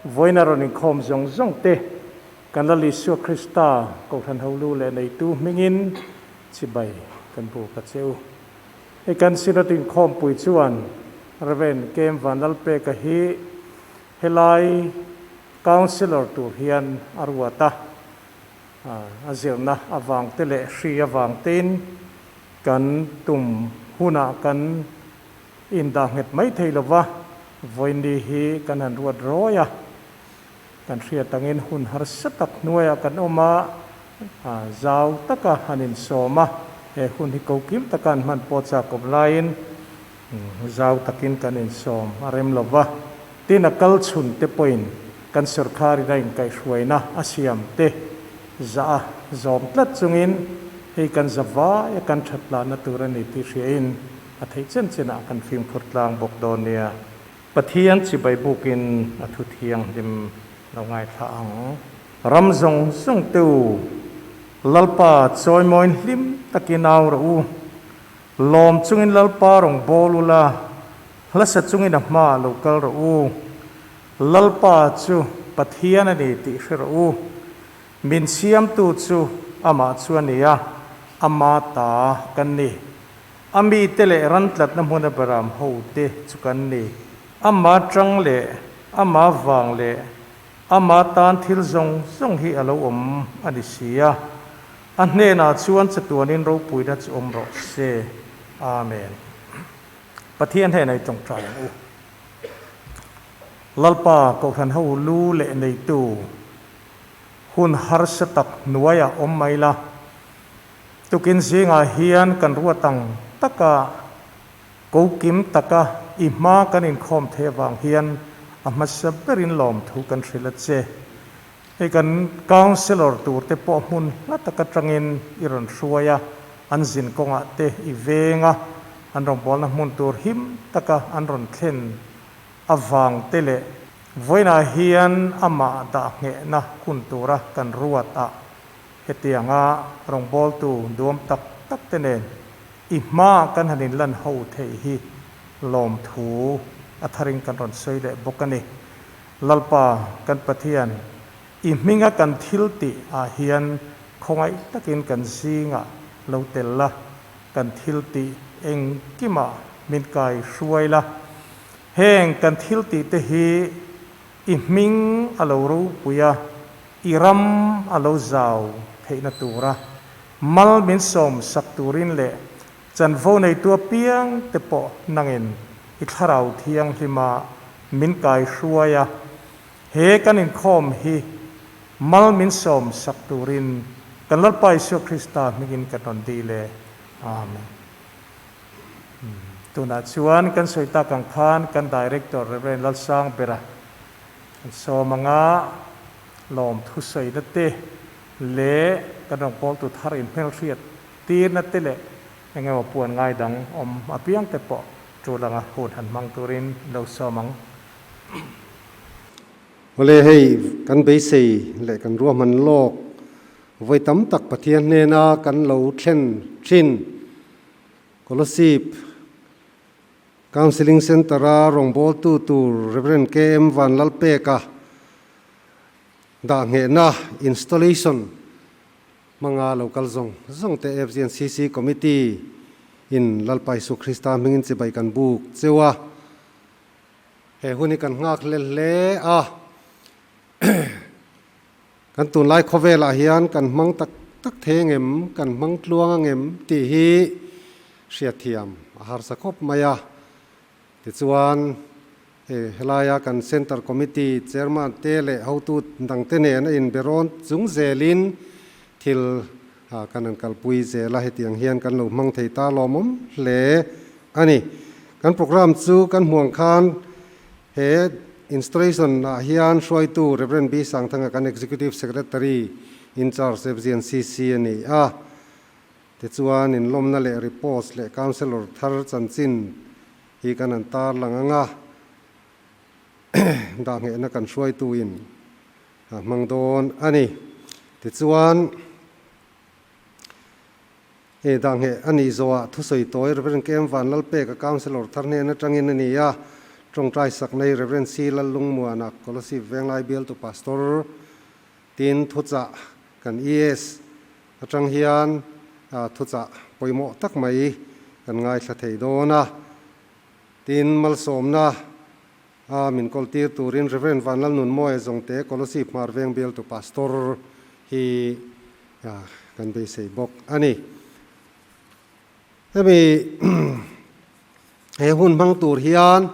Vawiin a rawn inkhawm zawng zawng te kan Lal Isua Krista Kohhran Holu leh Neitu hmingin chibai kan buk a che u. Hei kan Synod inkhawmpui chuan Rev. Kem Vanlalpeka hi helai Councillor tur hian a ruat a, a zirna avang te leh hri avang tein kan tum hunah kan indah nghet mai thei lo va, vawiin hi kan han ruat rawi a, kan hriat angin hun harsa tak hnuaiah kan awm a, zau taka han insawm a, he hun hi kokim taka an hman pawh chak awm laiin zau takin kan insawm a rem lo va, tin a kal chhun te pawhin kan sawrkharin a inkaihhruaina a siam te zah a zawm tlat chungin hei kan za vai a kan that tlahna tur a ni tih hriain a theih chen chenah kan fimkhur tlang bawk dawn nia. Pathian chibai bukin a thu thianghlim lo ngaithla ang. Ram zawng zawng te u, Lalpa chawimawiin hlim takin au rawh u. Lawm chungin Lalpa rawn bawl ula, hlasa chungin a hmaah lo kal rawh u. Lalpa chu Pathian a ni tih hre rawh u. Min siamtu chu amah chu a ni a, ama ta kan ni. A mite leh ran tlatna hmuna beram hote chu kan ni. Ama tang leh ama vang leh ama tan thil zawng zawng hi a lo awm a ni si a. A hnenah chuan chatuanin ropuina chu awm rawh se. Amen. Pathian hnenah i tawngtai ang u. Lalpa Kohhran ho lu leh neitu hun harsa tak hnuaiah awm mai la. Tukin zingah hian kan ruat ang taka kokim taka i hma kan inkhawm thei avang hian a hmasa berin lawmthu kan hrilh a che. Hei kan Councillor turte pawh hmun hla tak atangin i rawn hruai a, an zin kawngah te i veng a, an rawngbawlna hmun tur him taka an rawn thlen avang te leh vawiinah hian amah dah nghehna hun tura kan ruat a Hetianga rawngbawltu duam tak tak te nen i hma kan han inlan ho theih hi lawmthu a tharin kan rawn sawi leh bawk a ni. Lalpa kan Pathian, i hminga kan thil tih ah hian khawngaih takin kan zingah lo tel la, kan thil tih engkimah min kai hruai la. Heng kan thil tih te hi i hming a lo ropui a, I ram a lo zau theihna tura mal min sawm sak turin leh chanvo neitu apiang te pawh nangin i thlarau thianghlima min kai hruai a, he kan inkhawm hi mal min sawm sak turin kan Lalpa Isua Krista hmingin kan rawn dil e. Amen. Tunah chuan kan sawi tak ang khan kan Director Rev. Lalsangbera Kan sawm anga lawm thusawina te leh kan rawngbawltu thar inhmelhriat tirna te leh eng emaw puan ngai dang awm apiang te pawh tul anga hun han hmang turin lo sawm ang. Awle hei kan beisei leh kan ruahman lawk vawi tam tak Pathian hnena kan lo thlen thin Kolosip Counselling Centre-a rawngbawltu tur Rev. KM Vanlalpeka dah nghehna, installation, hmanga lo kal zawng zawng te FGNCC Committee in Lalpa Isu Krista hmingin chibai kan buk cheu a. He hun hi kan nghak hle hle a. Kan tunlai khawvelah hian kan hmang tak tak thei angem, kan hmang tluang angem tih hi hriatthiam a harsa khawp mai a. Tichuan, hei helaia kan Centre Committee Chairman te leh hotu dangte nen a inberawn chung zelin thil kan han kalpui zel a, hetiang hian kan lo hmang thei ta lawmawm hle a ni. Kan programme chu kan hmuang khan He installation ah hian hruaitu Rev. B. Sangthanga kan Executive Secretary in charge FGNCC a ni a. Tichuan inlawmna leh reports leh Councillor thar chanchin hi kan han tarlang ang a, dahnghehna kan hruaitu in a hmang dawn a ni. Tichuan. Hei dah ngheh a nih zawhah thusawi tawi Rev. KM Vanlalpeka Councillor thar hnen atangin a ni a. Tawngtai sak nei Rev. C. Lallungmuana, Kolasib Venglai Bialtu Pastor, tin thuchah kan ES atang hian thuchah pawimawh tak mai kan ngaithla thei dawn a. Tin, malsawmna a min kawltir turin Rev. Vanlalnunmawia Zawngte, Kolasib Hmar Veng Bialtu Pastor hi kan beisei bawk a ni. Hemi he hun hmang tur hian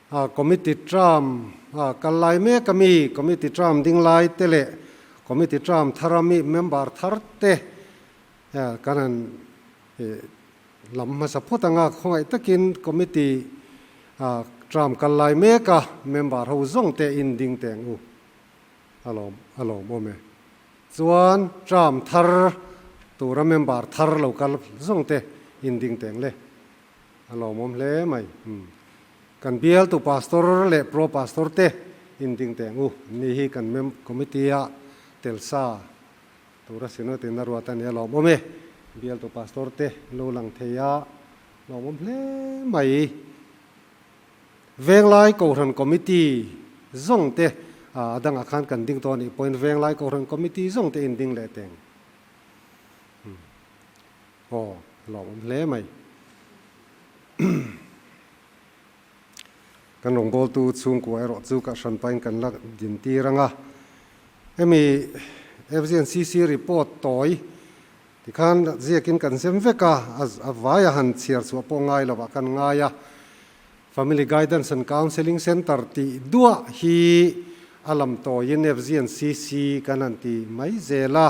Committee term kal lai mek a mi, Committee term ding lai te leh Committee term thar a mi member thar te kan han lam hmasa phawt ang a, khawngaih takin Committee term kal lai mek a member ho zawng te in ding teng u. A lawm a lawm awm e. Chuan term thar tura member thar lo kal zawng te in ding teng le. A lawmawm hle mai. Umm. Kan bialtu pastor leh pro pastor te in ding teng u. Ni hi kan mem committee a tel sa tura synod in a ruat a ni a lawmawm e. Bialtu pastor te lo lang thei a lawmawm hle mai. Venglai Kohhran Committee zawng te a dangah khan kan ding tawh a nih pawhin Venglai Kohhran Committee zawng te in ding leh teng. Aw, lawmawm hle mai. Kan rawngbawltu chhungkua erawh chu Kahhran pain kan la din tir ang a. Hemi FGNCC report tawi Tikhan ziakin kan zem vek a, a vaia han chhiar chhuah pawh ngai lovah kan ngai a. Family Guidance and Counselling Centre tih duah hi a lam tawiin FGNCC kan han ti mai zel a,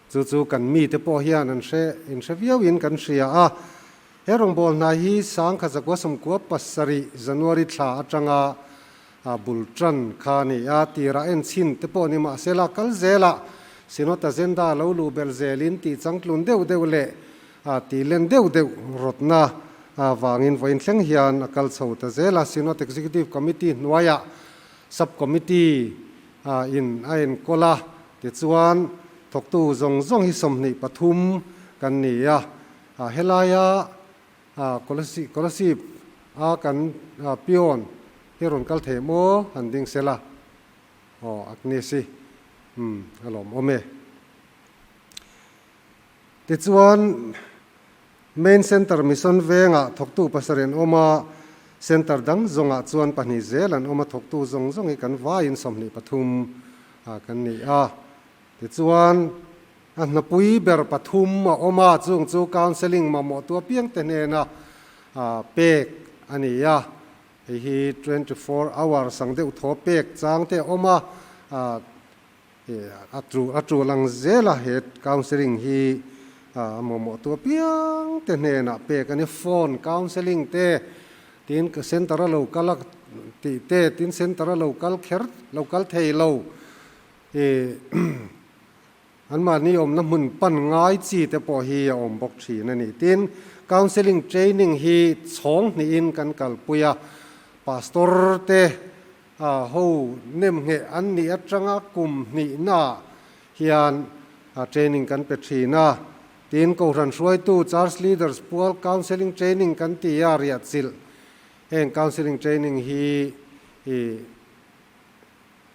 chu chu kan mite pawh hian an hre inhre viauin kan hria a. He rawngbâwl hna hi 1997 January thla aṭanga bul ṭan kha a ni a, tirah en chhin te pawh ni mahsela kal zelah Synod agenda lo luh belh zelin tih changtlun deuh deuh leh tih len deuh deuh rawtna vangin vawiin thleng hian a kal chho ta zel a. Synod Executive Committee hnuaiah Sub Committee in a enkawl a, tichuan thawktu zawng zawng hi 23 kan ni a, helaia Kolasib a kan peon hi rawn kal thei maw han ding sela aw Agnes i umm a lawm awm e. Tichuan Main Center Mission vengah thawktu pasarih an awm a, Center dang zawngah chuan pahnih zel an awm a, thawktu zawng zawng hi kan vaiin 23 kan ni a. Tichuan A hnapui ber pathum a awm a, chung chu counselling mamawhtu apiangte hnena pek a ni a. Hei hi 24 hours ang deuh thaw pek chang te a awm a, a tul ang zel a he counselling hi a mamawhtu apiangte hnenah pek a ni. Phone counselling te, tin centre a lo kal a tih te, tin centre a lo kal kher, lo kal thei lo. Anmahni awmna hmun pan ngai chi te pawh hi a awm bawk thin a ni. Tin, counselling training hi chhawng hnihin kan kalpui a, pastor te ho nemngheh an nih atanga kum hnihnaah hian training kan pe thin a. Tin, Kohhran hruaitu, church leaders pual counselling training kan ti a, riahchilh heng counselling training hi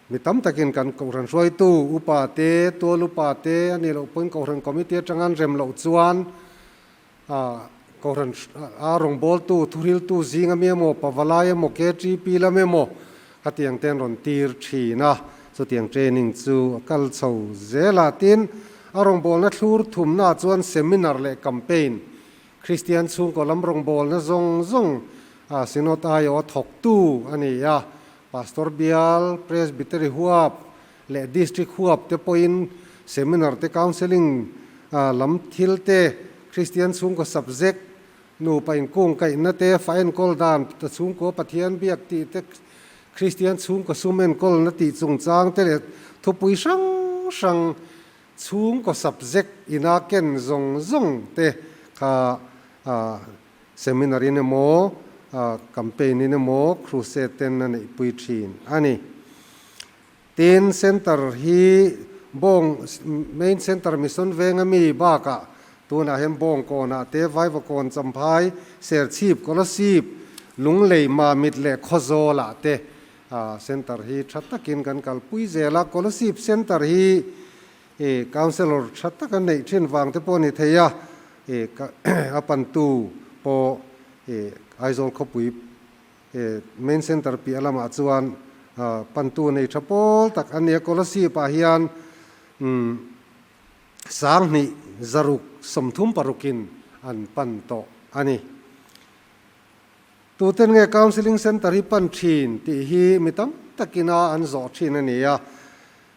Mi tam takin kan Kohhran hruaitu, upa te, tual upa te a nih loh pawhin Kohhran Committee atanga an rem loh chuan Kohhran a rawngbawltu, thuhriltu zing ami emaw, pavalai emaw, KTP lam emaw khatiang te an rawn tir thin a, chutiang training chu a kal chho zel a. Tin, a rawngbawlna thlur thumnaah chuan seminar leh campaign, Kristian chhungkaw lam rawngbawlna zawng zawng Synod aiawh a thawktu a ni a. Pastor bial, Presbytery huap leh District huap te pawhin seminar te, counselling lam thil te, Kristian chhungkaw subject, nupa inkungkaihna te, fa enkawl dan, chhungkaw Pathian biak tih te, Kristian chhungkaw sum enkawlna tih chungchang te leh thupui hrang hrang chhungkaw subject ina ken zawng zawng te kha Seminar in emaw, campaign in emaw, crusade ten a neihpui thin a ni. Tin, Centre hi Bawng Main Centre Mission Venga mi bakah Tunah hian Bawngkawnah te, Vaivakawn, Champhai, Serchhip, Kolasib, Lunglei, Mamit leh Khawzawlah te Centre hi tha takin kan kalpui zel a. Kolasib Centre hi Councillor tha tak an neih thin vang te pawh a ni thei a, a pantu pawh Aizawl khawpui Main Centre piah lamah chuan pantu nei tha pawl tak a ni a. Kolasib ah hian 2000 36in an pan tawh a ni. Tuten nge Counselling Centre hi pan thin tih hi mi tam takin a an zawh thin a ni a.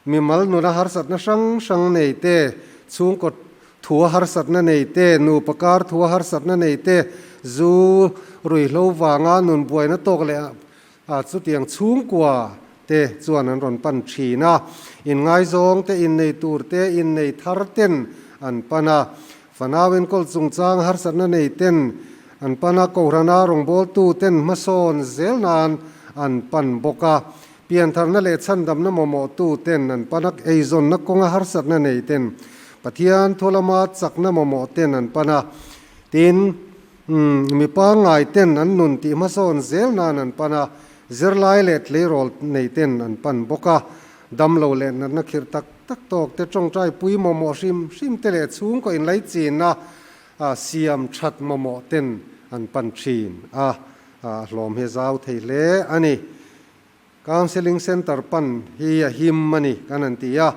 Mimal nuna harsatna hrang hrang nei te, chhungkaw thua harsatna nei te, nupa kar thua harsatna nei te, zu ruihhlo vanga nun buaina tawk leh a chutiang chhungkua te chuan an rawn pan thin a. Inngaizawng te, innei tur te, innei thar ten an pan a. Fanau enkawl chungchang harsatna nei ten an pan a, Kohrana rawngbawltu ten hmasawn zel nan an pan bawk a. Piantharna leh chhandamna mamawhtu ten an pan a, eizawnna kawnga harsatna nei ten Pathian thu lama chakna mamawh ten an pan a. Tin, mi pangngai ten an nun tih hmasawn zel nan an pan a, zirlai leh tleirawl nei ten an pan bawk a. Damlo leh natna khirh tak tak tawk te, tawngtai pui mamawh hrim hrim te leh chhungkaw inlaichinna siam that mamawh ten an pan thin a, a hlawm hi a zau thei hle a ni. Counselling Centre pan hi a him a ni kan han ti a,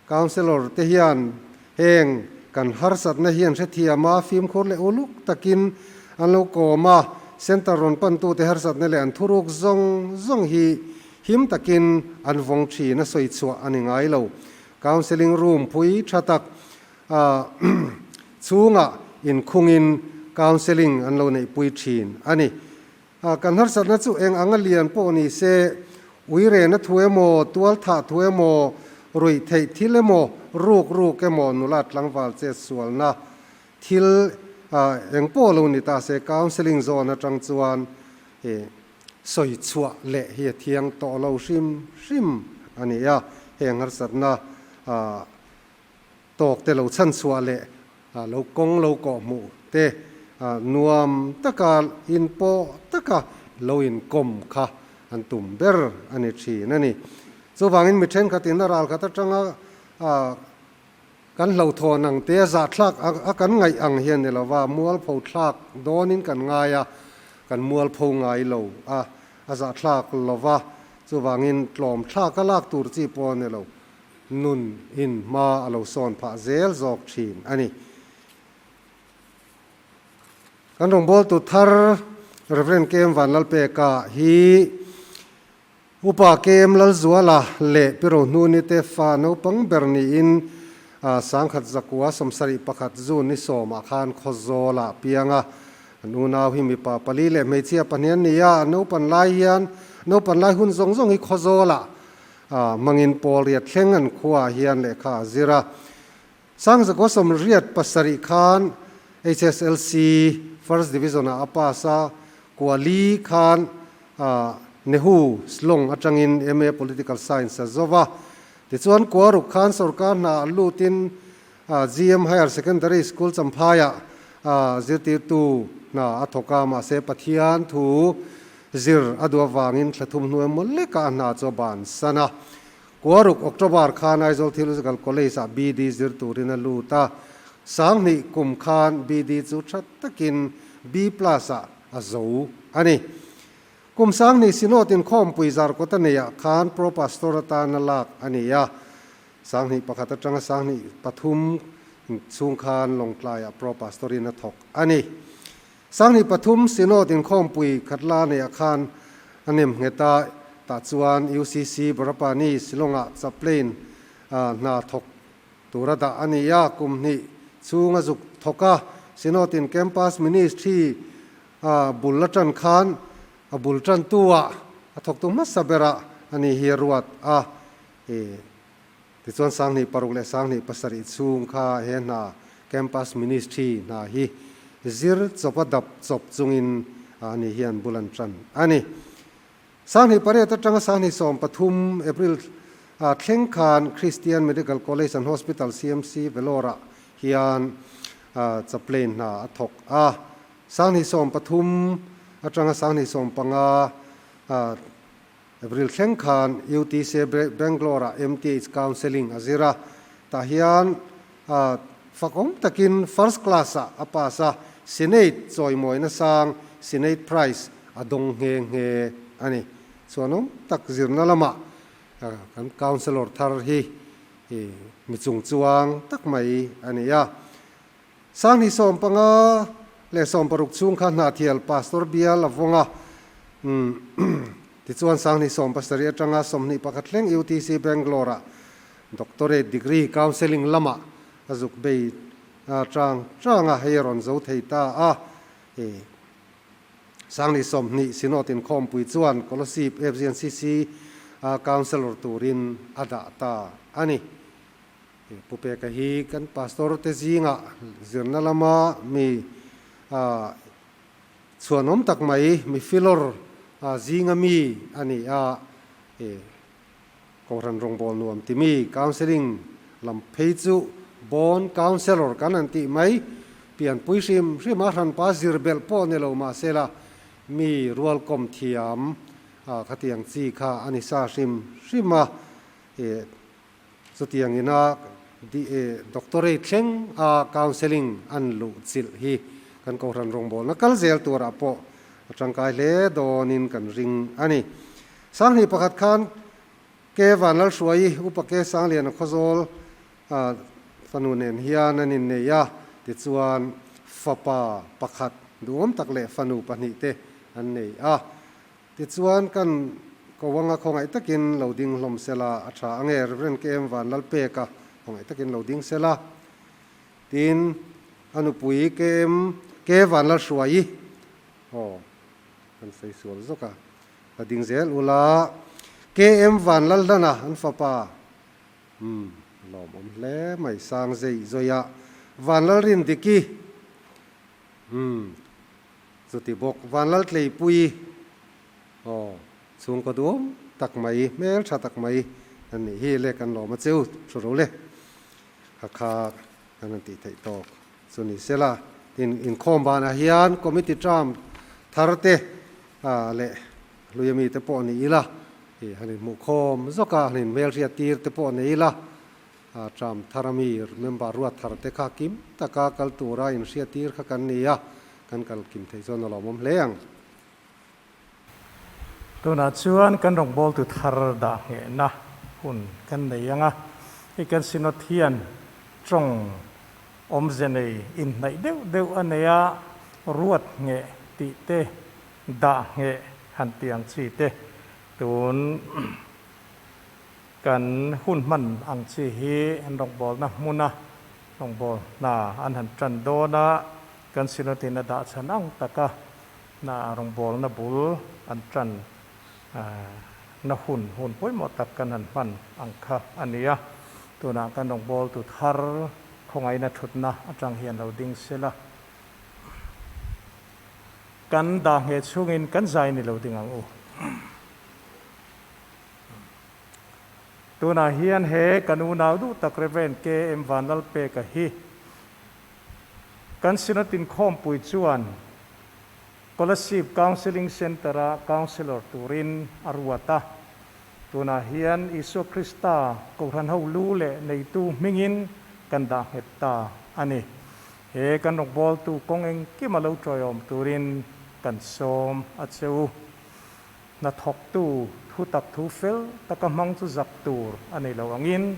Counsellor te hian heng kan harsatna hi an hrethiam a, fimkhur leh uluk takin an lo kawm a, Centre rawn pantute harsatna leh an thuruk zawng zawng hi him takin an vawng thin a sawi chhuah a ni ngai lo. Counselling room phui tha tak chhungah inkhungin counselling an lo neihpui thin a ni. Kan harsatna chu eng anga lian pawh ni se, uirena thu emaw, tualthah thu emaw, ruih theih thil emaw, ruk ruk emaw, nula tlangval chet sualna thil eng pawh lo ni ta se, counselling zawn atang chuan sawi chhuah leh hi a thiang tawh lo hrim hrim a ni a, heng harsatna tawk te lo chhan chhuah leh lo kawng lo kawh hmuh te nuam taka inpawh taka lo inkawm kha an tum ber a ni thin a ni. Chuvangin mi thenkhatin a ral khat atanga kan hlauhthawn ang te a zahthlak a kan ngaih ang hian ni lova mualpho thlak dawnin kan ngai a, kan mualpho ngai lo a, a zahthlak lova chuvangin tlawm thlak a lak tur chi pawh a ni lo. Nun in hma a lo sawn phah zel zawk thin a ni. Kan rawngbawltu thar Rev. KM Vanlalpeka hi Upa KM Lalzuala leh Pi Rohnuni te fa naupang ber niin 1000 71 June ni sawmah khan Khawzawlah piang a. An unau hi mipa pali leh hmeichhia pahnih an ni a, an naupan lai hian naupan lai hun zawng zawng hi Khawzawlah Hmangin pawl riat thleng an khuaah hian lehkha a zir a. 1977 khan HSLC First Division-ah a pass a, Kuali khan Nehu Slong atangin MA Political Science a zo va. Tichuan Kuaruk khan sorkar hna a lutin GM Higher Secondary School Champhaiah zirtirtu hna a thawk a, mahse Pathian thu Zir a duh avangin thla thum hnu emaw lekah a hna chu a bansan a. Kuaruk, October, khan Aizawl Theological College-ah BD zir turin a lut a. 2000 kum khan BD chu tha takin B plus-ah a zo a ni. Kum 2000 Synod inkhawmpui Zarkawta neiah khan Pro Pastor atan a lak a ni a. 2001 atanga 2003 chhung khan Lawngtlaiah Pro Pastor-in a thawk a ni. 2003 Synod inkhawmpui khatla neihah khan a nem nghet a, tah chuan UCC Barapani Shillong-ah chaplain hna thawk tura dah a ni a, kum hnih chhung a zuk thawk a, Synod in Campus Ministry bul a tan khan a bul tantu-ah a thawktu hmasa berah a ni hi a ruat a. Tichuan 2006 leh 2007 chhung kha he hna Campus Ministry hna hi zir chawp a dap chawp chungin ani hian bul an tan a ni. 2008 atanga 2013 April thleng khan Christian Medical College and Hospital, CMC, Vellore-ah hian Chaplain hna a thawk a. 2013 atanga 2015 April thleng khan UTC Bangalore-ah MTH Counselling a zir a, tah hian fakawm takin First Class-ah a pass a, Senate chawimawina sang Senate Prize a dawng nghe nghe a ni. Chuanawm tak zirna lamah kan Councillor thar hi mi chungchuang tak mai a ni a. 2015 le 16 chhung kha Hnahthial Pastor bial a vawng a, tichuan 2017 atanga 21 thleng UTC Bangalore-ah Doctorate degree Counselling lamah a zuk bei chang chang a, hei a rawn zo thei ta a. 2020 Synod inkhawmpui chuan Kolasib FGNCC Counsellor turin a dah ta a ni. Pu Peka hi kan pastor te zingah zirna lama mi chhuanawm tak mai, mi filawr zinga mi a ni a, Kohhran rawngbâwl nuam ti mi counselling lam phei chu born counsellor kan han tih mai, pianpui hrim hrim a hranpa zir belh pawh ni lo mahsela mi rualkawm thiam khatiang chi kha a ni sa hrim hrim a. Chutiang ina Doctorate thleng a counselling an luh chilh hi kan Kohhran rawngbawlna kal zel turah pawh a tangkai hle dawnin kan ring a ni. 2001 khan Ke Vanlalhruai Upa Ke Sangliana Khawzawl fanu nen hian an innei a, tichuan fapa pakhat duhawm tak leh fanu pahnih te an nei a. Tichuan kan Kawanga khawngaih takin lo ding hlawm sela a tha ange, Rev. KM Vanlalpeka khawngaih takin lo ding sela. Tin, a nupui KM K Vanlalhruaii, aw, kan sawi sual zawk a, la ding zel ula, KM Vanlalhlana an fapa, umm, a lawmawm hle mai, sang zei zawia Vanlalrindiki, umm, Chuti bawk Vanlaltleipuii aw chhungkaw duam tak mai, hmel tha tak mai an nih hi le kan lawm a cheu thu ro le. Kha kha kan han tih theih tawk chu ni sela. Tin, inkhawm banah hian committee term thar te leh hlui ami te pawh ni ila, han inhmuhkhawm zawk a, han inhmelhriat tir te pawh ni ila, Tram thar ami member ruat thar te kha kim taka kal tura inhriat tir kha kan ni a, kan kal kim theih chuan a lawmawm hle ang. Tunah chuan kan rawngbawltu thar dah nghehna hun kan nei ang a, hei kan Synod hian tawng awmze nei inhnaih deuh deuh a nei a, ruat ngheh tih te, dah ngheh han tih ang chi te tun Kan hun hman ang chi hi an rawngbawlna hmuna rawngbâwl hna an han ṭan dawn a, kan Synod-in a dah chhan ang taka hna rawngbawlna bul an ṭan na hun hun pawimawh tak kan han hman ang kha a ni a. Tunah kan rawngbawltu thar khawngaihna ṭhutna aṭang hian lo ding sela, kan dah ngheh chhungin kan zai ni lo ding ang u. Tunah hian he kan unau duh tak Rev. KM Vanlalpeka hi kan Synod inkhawmpui chuan Kolasib Counselling Centre-a Counsellor turin a ruat a. Tunah hian Isua Krista Kohhran ho lu leh neitu hmingin kan dah nghet ta a ni. He kan rawngbawltu kawng engkima lo tawiawm turin kan sawm a che u. Hnathawktu thu tak thu fel taka hmang chu zak tur a nei lo angin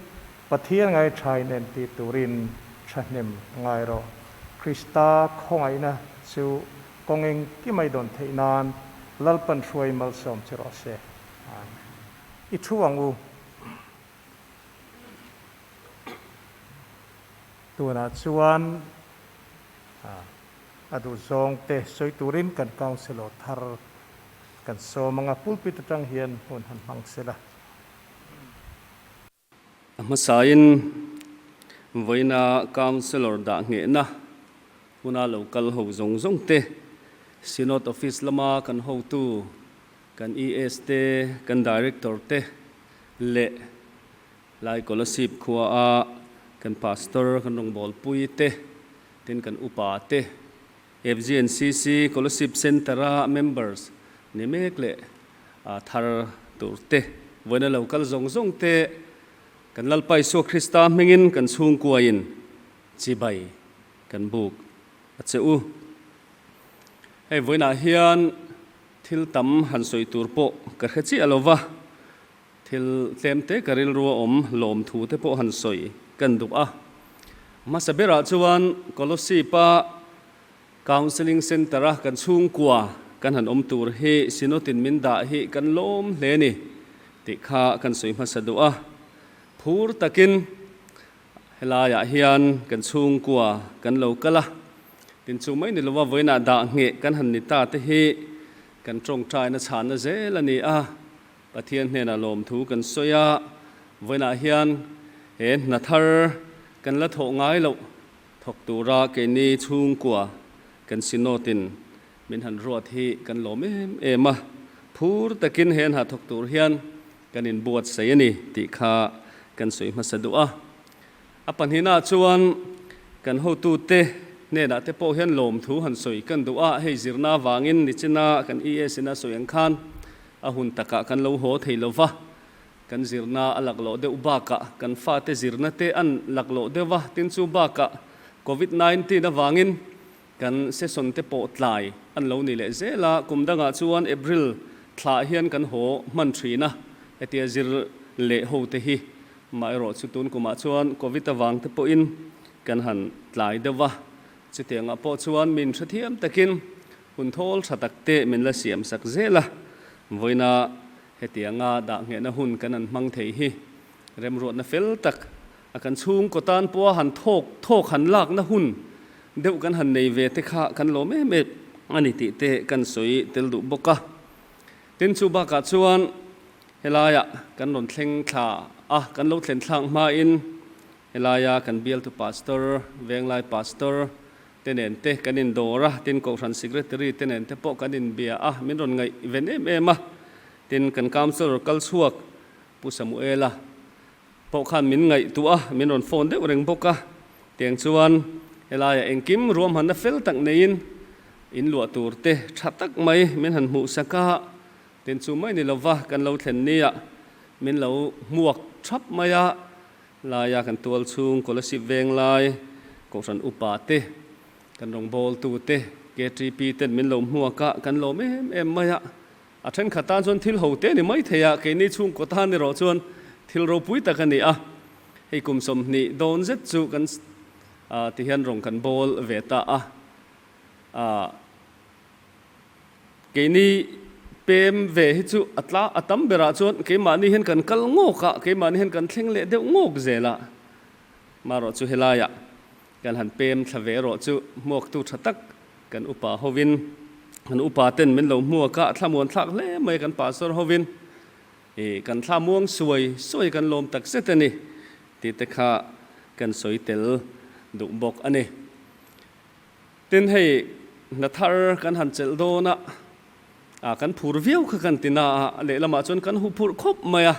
Pathian ngaithai nen ti turin thahnem ngai rawh. Krista khawngaihna chu kawng engkim a i dawn theih nan Lalpan hruai malsawm che rawh se. Amen. I thu ang u. Tunah chuan a duhzawng te sawi turin kan Councillor thar Kan sawm anga pulpit atang hian hun han hmang sela. A hmasain vawiina Councillor dah nghehna huna lo kal ho zawng zawng te, Synod Office lama kan hotu, kan ES te, kan Director te leh Lai Kolasib khuaa kan Pastor kan rawngbawlpui te. Tin kan upa te FGNCC Kolasib Centre a members ni mek leh thar tur te vawiina lo kal zawng zawng te kan Lalpa Isua Krista hmingin kan chhungkuain chibai kan buk a che u. Hei vawiinah hian thil tam han sawi tur pawh ka hre chiah lo va, Thil tlemte ka rilru a awm lawmthu te pawh han sawi kan duh a. Hmasa berah chuan Kolosip-a Counselling Centre-a kan chhungkua kan han awm tur hi Synod-in min dah hi kan lawm hle ni tih kha kan sawi hmasa duh a. Phur takin helaiah hian kan chhungkua kan lo kal a, tin chu mai ni lova vawiinah dah ngheh kan han ni ta te hi kan tawngtaina chhanna zel a ni a. Pathian hnenah lawmthu kan sawi a, vawiinah hian he hna thar kan la thawh ngai loh thawk tura keini chhungkua kan Synod-in min han ruat hi kan lawm em em a, phur takin he hna thawk tur hian kan inbuatsaih a ni tih kha kan sawi hmasa duh a. A pahnihnaah chuan kan hotute hnenah te pawh hian lawmthu han sawi kan duh a, hei zirna avangin nichina kan ES-in a sawi ang khan a hun takah kan lo haw thei lo va, kan zirna a laklawh deuh bakah kan fate zirna te an laklawh deuh va, tin chu bakah Covid 19 avangin kan session te pawh tlai an lo ni leh zel a, kum dangah chuan April thlah hian kan haw hman thin a, hetia zir leh ho te hi Amaherawh chu tun kumah chuan Covid avang te pawhin kan han tlai deuh va, chutiangah pawh chuan min hrethiam takin hun thawl tha tak te min la siam sak zel a, vawiina hetianga dah nghehna hun kan han hmang thei hi remruatna fel tak a kan chhungkaw tan pawha han thawk thawk han lakna hun deuh kan han nei ve te kha kan lawm em em a ni tih te kan sawi tel duh bawk a. Tin chu bakah chuan Helaia kan rawn thleng thla a, kan lo thlen thlak hmain helaia kan bialtu Pastor, Venglai Pastor te nen te kan indawr a, tin Kohhran Secretary te nen te pawh kan inbia a, min rawn ngaihven em em a, tin kan Councillor kal chhuak Pu Samuela pawh khan min ngaihtuah a, min rawn phone deuh reng bawk a, tiang chuan helaia engkim ruahmanna fel tak neiin inluah tur te tha tak mai min han hmuhsak a. Tin chu mai ni lova kan lo thlen nia min lo hmuak thap mai a, laia kan tual chhung Kolasib veng lai Kohhran upa te, kan rawngbawltu te, KTP ten min lo hmuak a, kan lawm em em mai a. A thenkhat tan chuan thil ho te ni mai thei a, keini chhungkaw tan erawh chuan thil ropui tak a ni a. Hei kum 20 dawn zet chu kan tihian rawng kan bawl ve ta a. Keini pem ve hi chu a tla a tam berah chuan keimahni hian kan kal ngawk a, keimahni hian kan thleng leh deuh ngawk zel a. Marawh chu helaiah kan han pem thla ve erawh chu hmuaktu tha tak kan upa hovin kan upa ten min lo hmuak a, thlamuan thlak hle mai kan pastor hovin i kan thla muang suai suai kan lawm tak zet a ni tih te kha kan sawi tel duh bawk a ni. Tin hei hna thar kan han chelh dawn a, ah kan phur viau kha kan ti na a, lehlamah chuan kan huphurh khawp mai a,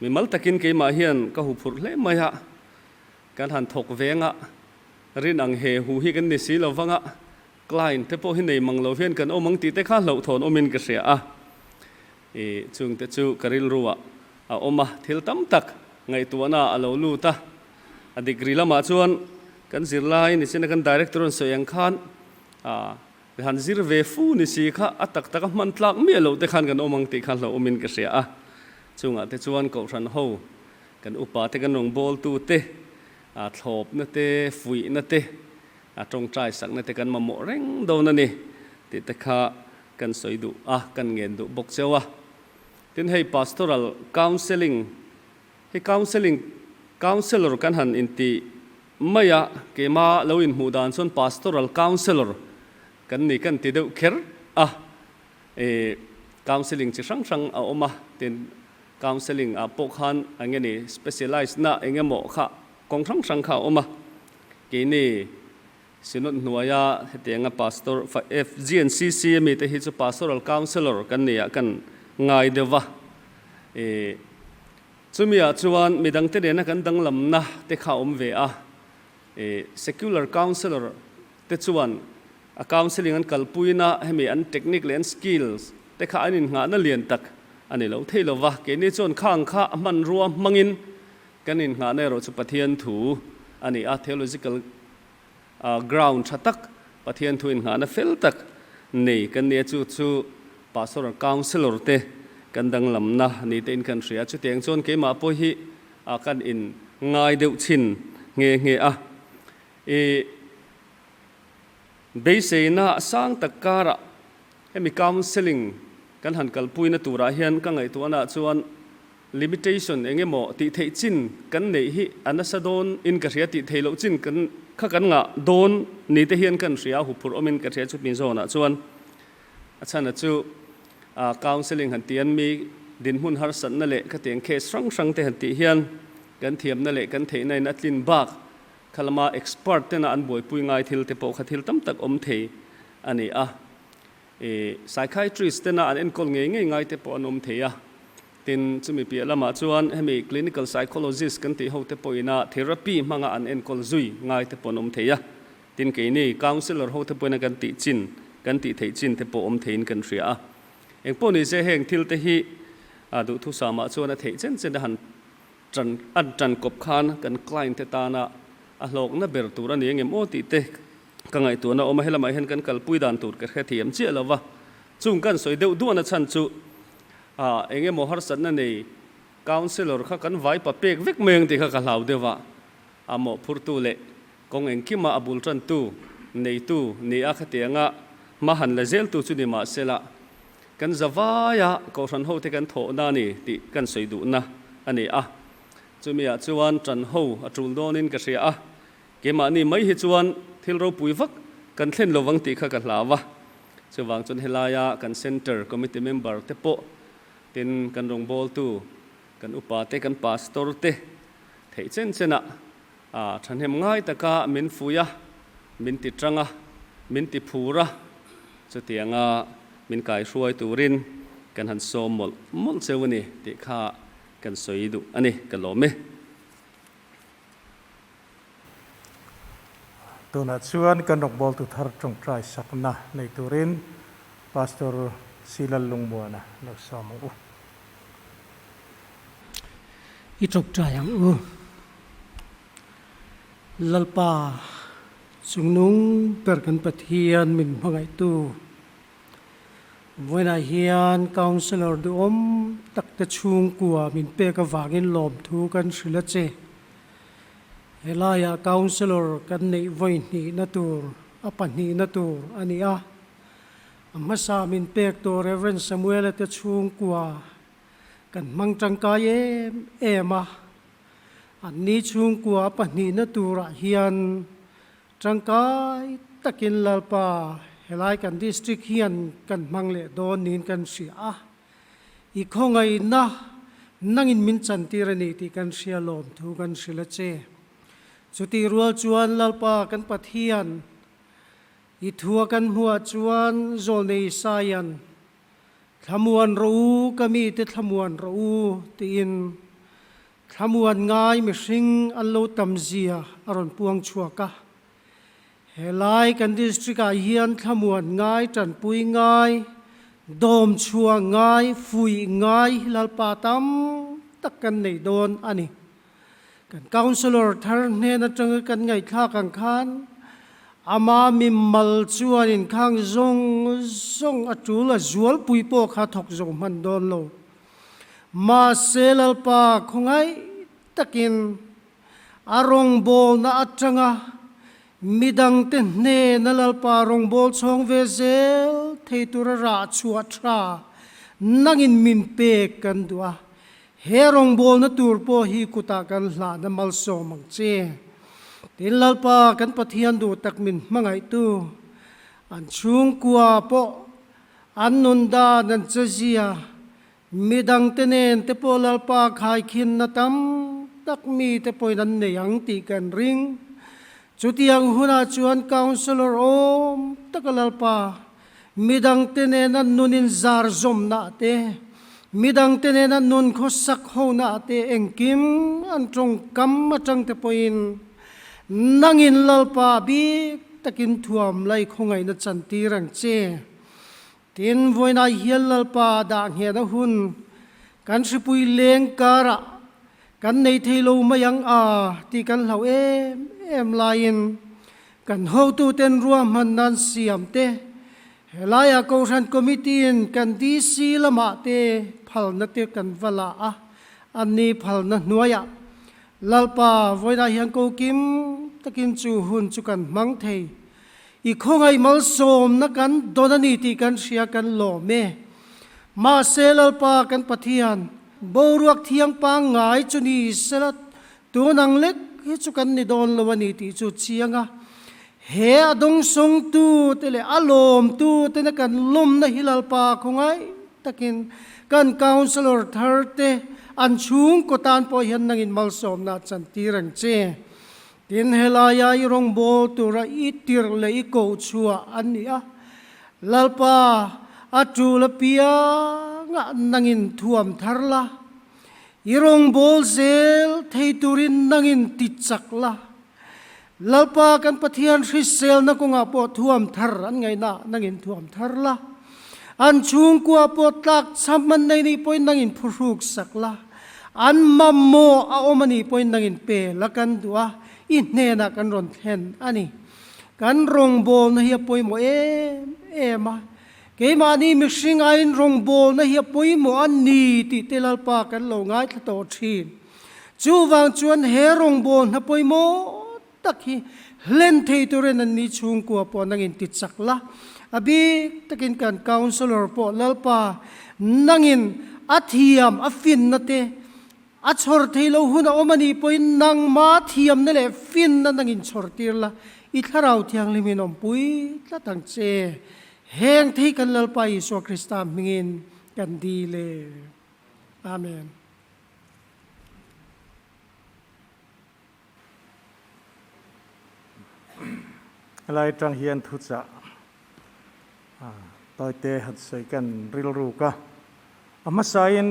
mimal takin keimah hian ka huphurh hle mai a, kan han thawk veng a, rin ang he hu hi kan ni si lo vang a, client te pawh hi nei mang lo hian kan awm ang tih te kha hlauhthawn awmin ka hria a, i chungte chu ka rilruah a awm a, thil tam tak ngaihtuahna a lo lut a. A degree lamah chuan kan zirlai ni sin a kan director an sawi ang khan ah han zir ve fu ni si kha a tak tak a hman tlak miah loh te khan kan awm ang tih kha hlauhawmin ka hria a. Chungah te chuan Kohhran ho kan upa te kan rawngbawltu te ah thlawpna te fuihna te a tawngtai sakna te kan mamawh reng dawn a ni tih te kha kan sawi duh a kan ngen duh bawk cheu a. Tin hei pastoral counselling Hei counselling counsellor kan han inti mai a, keima lo inhmuh dan chuan pastoral counsellor kan ni kan ti deuh kher a, e counselling chi hrang hrang a awm a, tin counselling ah pawh khan eng nge ni specialise na eng emaw kha kawng hrang hrang kha a awm a, keini Synod hnuaia hetianga pastor FGNCC ami te hi chu pastoral counsellor kan ni ah kan ngai deuh va, e chumi ah chuan midangte nena kan danglamna te kha a awm ve a. Secular counselor te chuan a counselling an kalpuina hemi an technique leh an skills te kha an innghahna lian tak a ni lo thei lova, keini chuan khang kha a hmanrua hmangin kan innghahna erawh chu Pathian thu a ni a, theological ground tha tak, Pathian thu innghahna fel tak nei kan ni a, chu chu pastoral counsellor te kan danglamna ni tein kan hria a, chutiang chuan keimah pawh hi kan in ngai deuh chhin nghe nghe a. I beiseina sang tak karah hemi counselling kan han kalpuina turah hian ka ngaihtuahnaah chuan limitation eng emaw tih theih chin kan neih hi a nasa dawn in ka hria tih theih loh chin kan kha kan ngah dawn ni te hian kan hria a huphurh awmin ka hria chutmi zawnah chuan a chhana chu counselling han tih an mi dinhmun harsatna leh khatiang case hrang hrang te han tih hian kan thiamna leh kan theihna in a tlin bak Khalama expert tena an buaipui ngai thil te pawh kha thil tam tak awm thei a ni a. I psychiatrist tena an enkawl ngei ngei ngai te pawh an awm thei a. Tin, chumi piah lamah chuan hemi clinical psychologist kan tih ho te pawhina therapy hmanga an enkawl zui ngai te pawh an awm thei a. Tin, keini counsellor ho te pawhina kan tih chin, kan tih theih chin te pawh awm theiin kan hria a. Engpawh ni se heng thil te hi duhthusamah chuan a theih chen chen a han Ṭan an ṭan kawp khan kan client te tana a hlawkna ber tur a ni engem aw tih te ka ngaihtuahna a awm a, helamah hian kan kalpui dan tur ka hrethiam chiah lo va, chung kan sawi deuh duahna chhan chu ah eng emaw harsatna nei counsellor kha kan vai pa pek vek mai ang tih kha ka hlau deuh a, a mawhphurtu leh kawng engkima a bul ṭantu neitu ni a khatianga hma han la zeltu chu ni mahsela Kan zavaia Kohhran hote kan thawhna a ni tih kan sawi duhna a ni a. Chumiah chuan ṭan ho a ṭul dawnin ka hria a, keimahni mai hi chuan thil ropui vak kan thlen lo vang tih kha ka hlau a. Chuvang chuan helaia kan Centre Committee member te pawh tin kan rawngbawltu, kan upa te, kan pastor te theih chen chenah Thahnem ngai taka min fui a, min ti tang a, min ti phur a, chutianga min kaihruai turin kan han sawm mawlh mawlh cheu a ni tih kha kan sawi duh a ni, ka lawm e. Tunah chuan kan rawngbawltu thar tawngtai sakna nei turin Pastor Silal Lungmuana lo sawm ang u. I tawngtai ang u. Lalpa, chungnung ber kan Pathian min hmangaihtu, vawiinah hian Councillor duhawm takte chhungkua min pek avangin lawmthu kan hrilh a che. Helaiah Councillor kan neih vawi hnihna tur, a pahnihna tur a ni a. A hmasa min pek tawh Rev. Samuela te chhungkua kan hmang tangkai em em a. Anni chhungkua pahnihna turah hian tangkai takin Lalpa helai kan district hian kan hmang leh dawn niin kan hria a. I khawngaihna nangin min chantir a ni tih kan hria lawmthu kan hrilh a che. Chutih rual chuan Lalpa kan Pathian I thua kan hmuah chuan Zawlnei Isaia'n, Thlamuan rawh u, ka mite thlamuan rawh u, tiin thlamuan ngai mihring an lo tam zia a rawn puang chhuak a. Helai kan district-ah hian thlamuan ngai, tanpui ngai, dawm chhuah ngai, fuih ngai hi Lalpa tam tak kan nei dawn a ni. Kan councillor thar hnen atanga kan ngaihthlak ang khan ama mi mal chuan inkhang zawng zawng a tul a zualpui pawh kha thawk zo hman dawn lo. Mahse Lalpa khawngaih takin a rawngbawlna atanga midangte hnena Lalpa rawngbâwl chhawng ve zel thei tura rah chhuah tha nangin min pek kan duh a. He rawngbawlna tur pawh hi kutah kan hlahna malsawm ang che. Tin Lalpa kan Pathian duh tak min hmangaihtu, an chhungkua pawh an nun dan an che zia, midangte nen te pawh Lalpa khaikhinna tam tak mite pawhin an nei ang tih kan ring. Chutiang hunah chuan Councillor awm taka Lalpa Midangte nena nun inzar zawmna te, midangte nena nun khawsak hona te engkim an tawngkam atang te pawhin Nangin Lalpa bik takin thuam lai khawngaihna chantir ang che. Tin, vawiinah hian Lalpa dah nghehna hun kan hripui leng karah kan nei thei lo mai ang a tih kan hlauh em em laiin kan hotuten ruahman nan siam te, helaiah Kohhran Committee-in kan DC lamah te phalna te kan va la a, anni phalna hnuaiah Lalpa vawiinah hian kokim takin chu hun chu kan hmang thei. I khawngaih malsawmna kan dawn a ni tih kan hria kan lawm e. Mahse Lalpa kan Pathian, boruak thiang pangngai chu ni sela tun ang lek hi chu kan ni dawn lo a ni tih chu chiang a. He a dawngsawngtu te leh a lawmtu tena kan lawmna hi Lalpa khawngaih takin kan Councillor thar te an chhungkaw tan pawh hian nangin malsawmna chantir ang che. Tin, helaia i rawngbâwl tura i tirh leh i koh chhuah an ni a, Lalpa, a ṭul apiangah nangin thuam thar la, i rawngbâwl zel thei turin nangin ti chak la. Lalpa kan Pathian hriselna kawngah pawh thuam thar an ngaihna nangin thuam thar la, an chhungkua pawh tlak cham an nei nih pawhin nangin phuhruk sak la. An mamawh a awm a nih pawhin nangin pe la kan duh a, i hnenah kan rawn thlen a ni. Kan rawngbawlna hi a pawimawh em em a, keimahni mihring aiin rawngbawlna hi a pawimawh a ni tih te Lalpa kan lo ngaithla tawh thin. Chuvang chuan he rawngbawlna pawimawh tak hi hlen thei turin an ni chhungkua pawh nangin ti chak la, a bik takin kan councillor pawh Lalpa nangin a thiam a finna te a chhawr thei lo hun a awm a nih pawhin nangma thiamna leh finna nangin chhawr tir la, i thlarau thianghlimin awmpui tlat ang che. Heng thei kan Lalpa Isua Krista hmingin kan dil e. Amen. Helai atang hian thuchah tawite han sawi kan rilruk a, a hmasain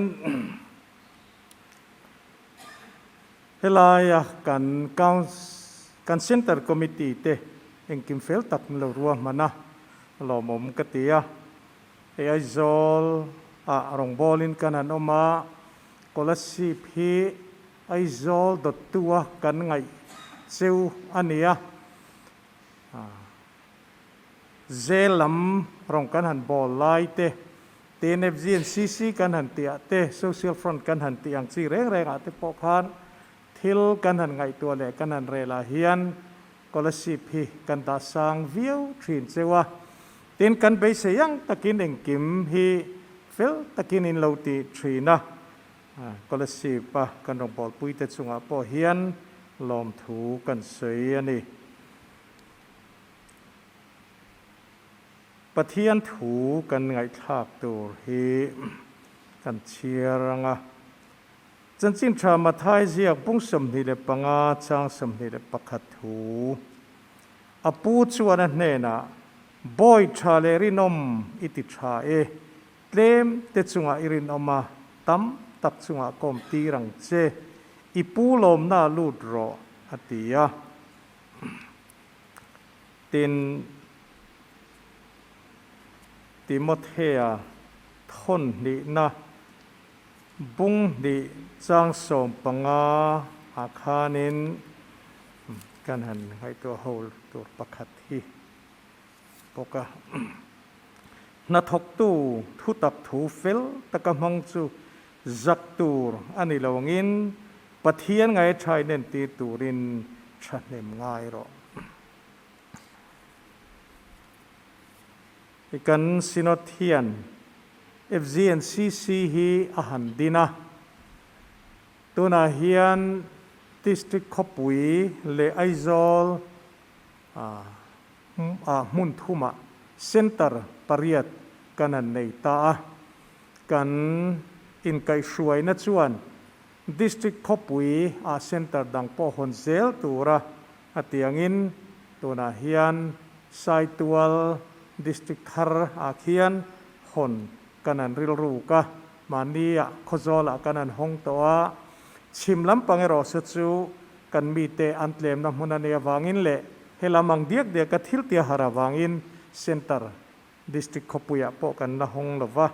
helaia kan kan Centre Committee te engkim fel tak an lo ruahman a, lawmawm ka ti a, hei Aizawl ah rawngbawlin kan han awm a, Kolasib hi Aizawl dawttu a kan ngaih cheu a ni a, Zel lam rawn kan han bawl lai te, TNFG and CC kan han tih ah te, Social Front kan han tih ang chi reng reng ah te pawh khan thil kan han ngaihtuah leh kan han rel ah hian Kolasib hi kan dah sang viau thin cheu a. Tin, kan beisei ang takin engkim hi fel takin in lo ti thin a. Kolasib a kan rawngbawlpui te chungah pawh hian lawmthu kan sawi a ni. Pathian thu kan ngaihthlak tur hi kan chhiar ang a. Chanchin tha Mathai ziak bung 25 chang 21 thu. A pu chuan a hnenah, Bawi tha leh rinawm i ti tha e. Tlem te chungah i rinawm a, tam tak chungah kawm tir ang che, i pu lawmna lut rawh, a ti a. Tin, Timothea thawn hnihna bung hnih chang 15 ah khanin kan han ngaihtuah ho tur pakhat hi bawk a. Hnathawktu thutak thu fel taka hmang chu zak tur a ni lo angin Pathian ngaihṭha inentir turin ṭhahnem ngai rawh. I kan Synod hian FGNCC hi a han din a, tunah hian District khawpui leh Aizawl ah hmun thumah Centre pariat kan han nei ta a, kan inkaihhruaina chuan District khawpui ah Centre dang pawh hawn zel tura a tiangin tunah hian Saitual District thar ah khian hawn kan han rilruk a, mahni ah Khawzawl ah kan han hawng tawh a, chhim lampang erawh se chu. Kan mite an tlemna hmun a nei avangin leh helam ang diak diaka thil tia har avangin Centre District khawpuiah pawh kan la hawng lo va.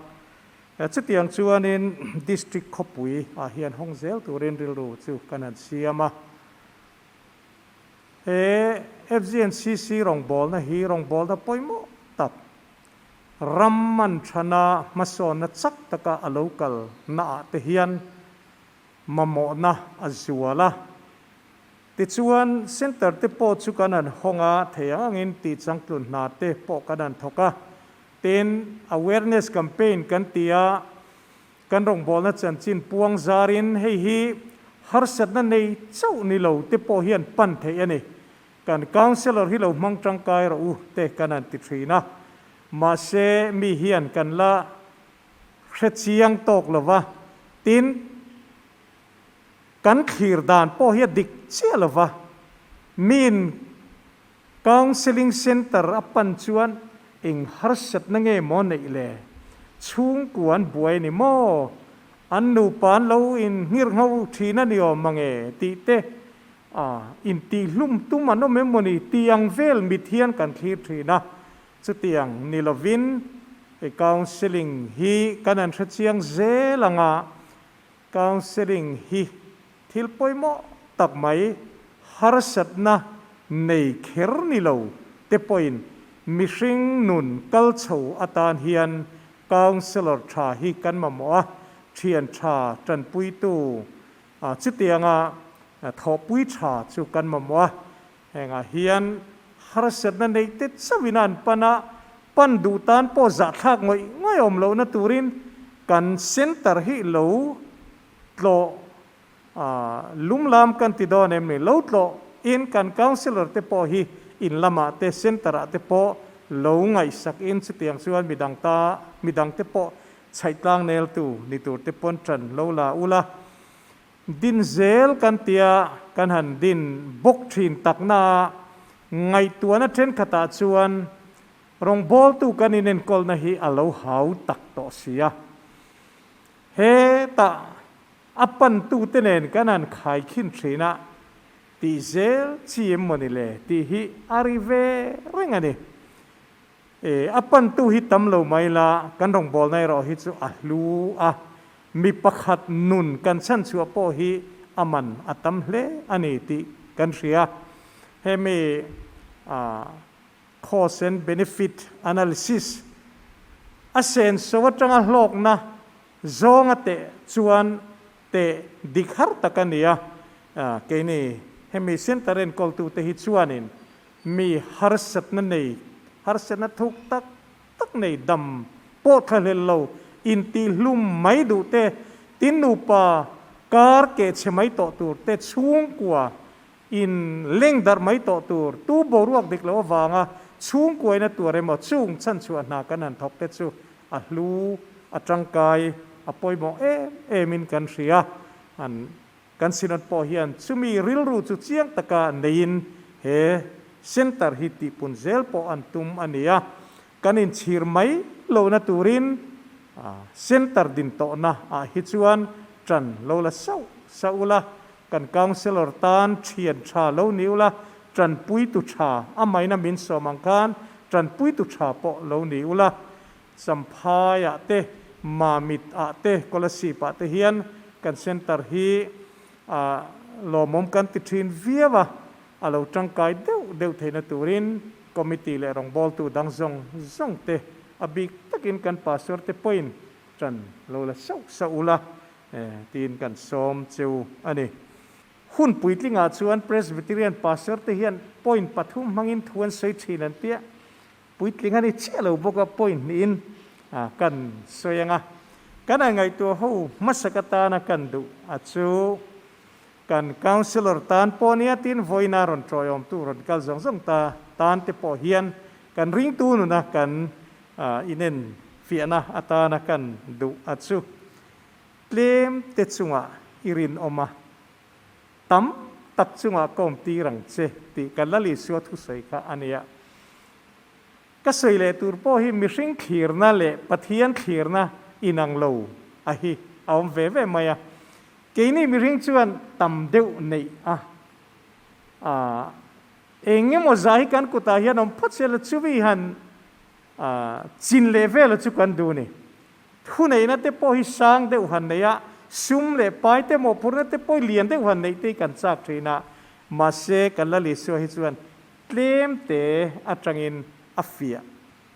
Chutiang chuanin District khawpui ah hian hawng zel turin rilru chu kan han siam a. He FGNCC rawngbawlna hi rawngbawlna pawimawh tak, ram man thana hmasawnna chak taka a lo kal naah te hian mamawhna a zual a. Tichuan, Centre te pawh chu kan han hawng a, thei ang angin tih changtlun hna te pawh kan han thawk a. Tin, awareness campaign kan ti a, kan rawngbawlna chanchin puang zarin hei hi harsatna nei chauh ni lo te pawh hian pan theih a ni. Kan counsellor hi lo hmang tangkai rawh u te kan han ti thin a. Mahse, mi hian kan la hre chiang tawk lo va, tin, kan thlir dan pawh hi a dik chiah lo va, miin Counselling Centre a pan chuan eng harsatna nge maw neih le? Chhungkua an buai a ni maw? An nupa an lo inngirngho thin a ni awm mange tih te, a intihlum tum an awm em maw ni tih ang vel mit hian kan thlir thin a, chutiang ni lovin counselling hi kan han hrechiang zel ang a, Counselling hi thil pawimawh tak mai, harsatna nei kher ni lo te pawhin mihring nun kal chho atan hian counsellor tha hi kan mamawh a, thian tha tanpuitu chutianga thawhpui tha chu kan mamawh a. Hengah hian harsatna neih te chauhin an pan a, pan duh tan pawh zahthlak ngawih ngawih awm lohna turin kan centre hi lo tlawh lum lam kan ti dawn em ni? Lo tlawh in kan councillor te pawh hi in lamah te centre ah te pawh lo ngaihsak in chutiang chuan midang ta midang te pawh chhaih tlang neltu ni tur te pawn tan lo la ula. Din zel kan tia kan han din bawk thin takna ngaihtuahna thenkhatah chuan rawngbawltu kan inenkawlna hi a lo hau tak tawh si a. Hetah a pantute nen kan han khaikhin thin a, tih zel chi em mawni le tih hi a ri ve reng a ni. E, a pantu hi tam lo mai la, kan rawngbawlna erawh hi chu a hlu a, mi pakhat nun kan chhanchhuah pawh hi a man a tam hle a ni tih kan hria. Hemi cost and benefit analysis a senso atanga hlawkna zawnga teh chuan teh dik har tak a ni a, keini hemi centre enkawltute hi chuanin Mi harsatna nei, harsatna thuk tak tak nei dam pawh thlahlel lo, intihlum mai duh te, tin nupa kar keh chhe mai tawh tur te, chhungkua in leng darh mai tawh tur, tu boruak dik loh avanga chhungkuaina tuar emaw chung chhanchhuah hna kan han thawk te chu a hlu, a tangkai, a pawimawh em em in kan hria. An. Kan Synod pawh hian chumi rilru chu chiang taka neiin he Centre hi tihpun zel pawh an tum a ni a, kan inchhir mai lohna turin Centre din tawhna ah hi chuan ṭan lo la sauh sauh ula, kan Councillor tan ṭhian ṭha lo ni ula, ṭanpuitu ṭha a maina min sawm ang khan ṭanpuitu ṭha pawh lo ni ula, Champhai ah te, Mamit ah te, Kolasib ah te hian kan centre hi a lawmawm kan ti thin viau a, a lo tangkai deuh deuh theihna turin committee leh rawngbawltu dang zawng zawng te a bik takin kan pastor te pawhin tan lo la sauh sauh ula tiin kan sawm cheu a ni. Hun puitlingah chuan Presbyterian pastor te hian point pathum hmangin thu an sawi thin an tia. Puitling a ni chiah lo bawk a, point hnihin kan sawi ang a. Kan a ngaihtuah ho hmasak atana kan duh a chu kan Councillor tan pawh nia tin vawiina rawn tawiawmtu rawn kal zawng zawng ta tan te pawh hian kan ringtu nuna kan inen fiahna atana kan duh a chu tlem te chungah i rinawm a. Tam tak chungah ka awm tir ang che tih ka Lal Isua thusawi kha a nia. Ka sawi leh tur pawh hi mihring thlirna leh Pathian thlirna inang lo a hi a awm ve ve mai a. Keini mihring chuan tam deuh neih a A eng emaw zah hi kan kutah hian awm phawt se la chumi han chin leh vel chu kan duh a ni. Thuneihna te pawh hi sang deuh han nei a, sum leh pai te mawhphurhna te pawh hi lian deuh han neih te hi kan chak thin a, mahse kan la Isua hi chuan tlem te atangin a fiah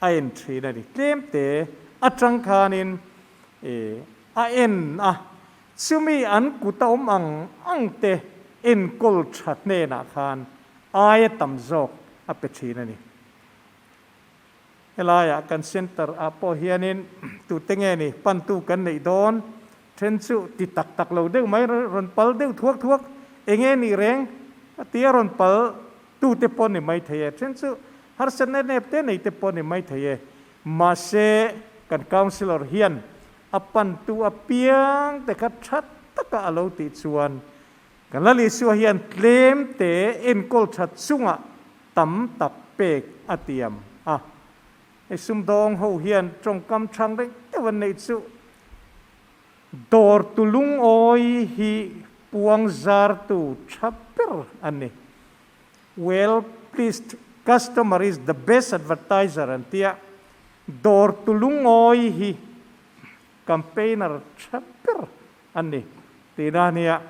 a en thin a ni. Tlem te atang khanin a en a, chumi an kut a awm ang ang te enkawl tha hnenah khan aia tam zawk a pe thin a ni. Helaiah kan centre ah pawh hianin tute nge ni pantu kan neih dawn then chu ti tak tak lo deuh mai rawn pal deuh thuak thuak enge nih reng a tia rawn pal tute pawh ni mai thei e, then chu harsatna nep te nei te pawh ni mai thei e. Mahse kan councillor hian a pantu apiang te kha tha taka a lo tih chuan Kan Lal Isua hian tlem te enkawl that chungah tam tak pek a tiam a. Hei sumdawng ho hian tawngkam chhang reng deuh an neih chu dawr tu lungawi hi puang zartu tha ber an ni. Well pleased customer is the best advertiser an tia. Dawr tu lungawi hi campaigner tha ber an ni. Tina nia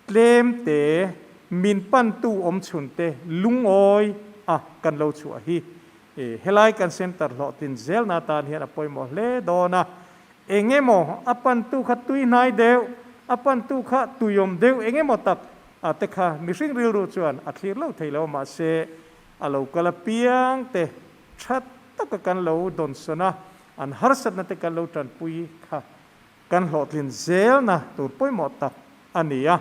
tlem te min pantu awm chhun te lungawi a kan lo chhuah hi helai kan center hlawhtlin zelna atan hian a pawimawh hle dawn a. Eng emaw a pantu kha tui hnai deuh, a pantu kha tuiawm deuh eng emaw tak a te kha mihring rilru chuan a thlir lo thei lo mahse a lo kal apiang te tha taka kan lo dawnsawn a, an harsatna te kan lo tanpui kha Kan hlawhtlin zelna tur pawimawh tak a ni a,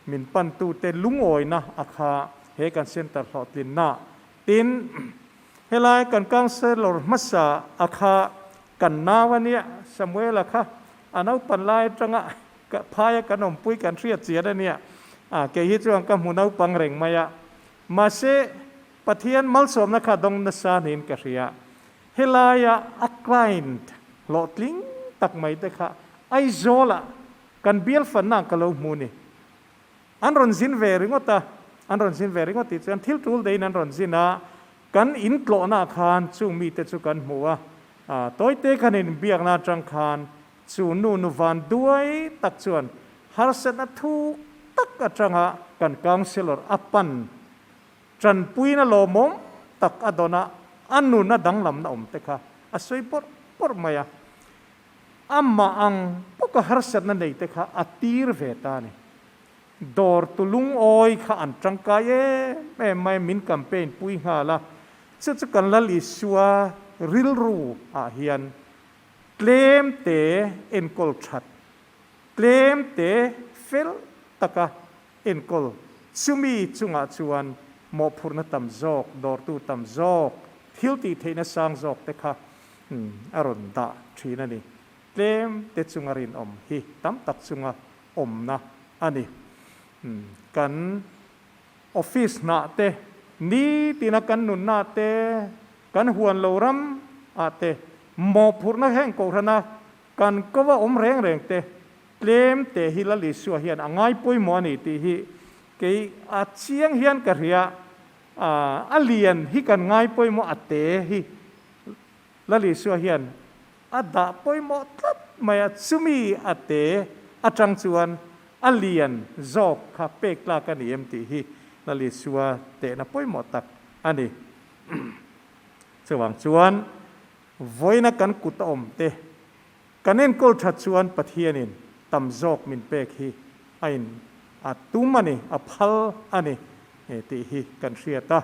min pantute lungawina a kha he kan centre hlawhtlinna. Tin, helai kan councellor hmasa a kha kan nau a nia, Samuela kha a naupan lai atanga phaia kan awmpui kan hriat chian a nia, kei hi chuan ka hmu naupang reng mai a, mahse Pathian malsawmna kha dawng nasa niin ka hria. Helaia a client hlawhtling tak mai te kha Aizawlah kan bial fanna ka lo hmu ni. An rawn zin ve ringawt a, an rawn zin ve ringawt tih chuan thil tul deiin an rawn zin a, kan intlawhnaah khan chung mite chu kan hmu a, tawite khan inbiakna atang khan chu nu nu van duai tak chuan harsatna thuk tak atanga kan councillor a pan Tanpuina lawmawm tak a dawn a, a nuna danglamna awm te kha a sawi bawrh bawrh mai a. Amah ang bawka harsatna nei te kha a tir ve ta a ni. Dawrtu lungawi kha an tangkai em em mai a, min campaign pui nghal a. Chu chu kan Lal Isua rilru ah hian tlem te enkawl that, tlem te fel taka Enkawl, chumi chungah chuan mawhphurhna tam zawk, dawrtu tam zawk, thil tih theihna sang zawk te kha a rawn dah thin a ni. Tlem te chunga rinawm hi tam tak chunga awmna a ni. Kan office hnah te, nitina kan nunna te, kan huan lo ram ah te mawhphurhna heng kohhrana kan kova awm reng reng te Tlem te hi Lal Isua hian a ngai pawimawh a ni tih hi kei a chiang hian ka hria. A lian hi kan ngai pawimawh a te hi Lal Isua hian a dah pawimawh tlat mai a, chumi a te atang chuan a lian zawk kha pek tlak a ni em tih hi Lal Isua tehna pawimawh tak a ni. Chuvang chuan vawiina kan kut a awm te Kan enkawl that chuan Pathianin tam zawk min pek hi a in a tum a ni, a phal a ni tih hi kan hriat a.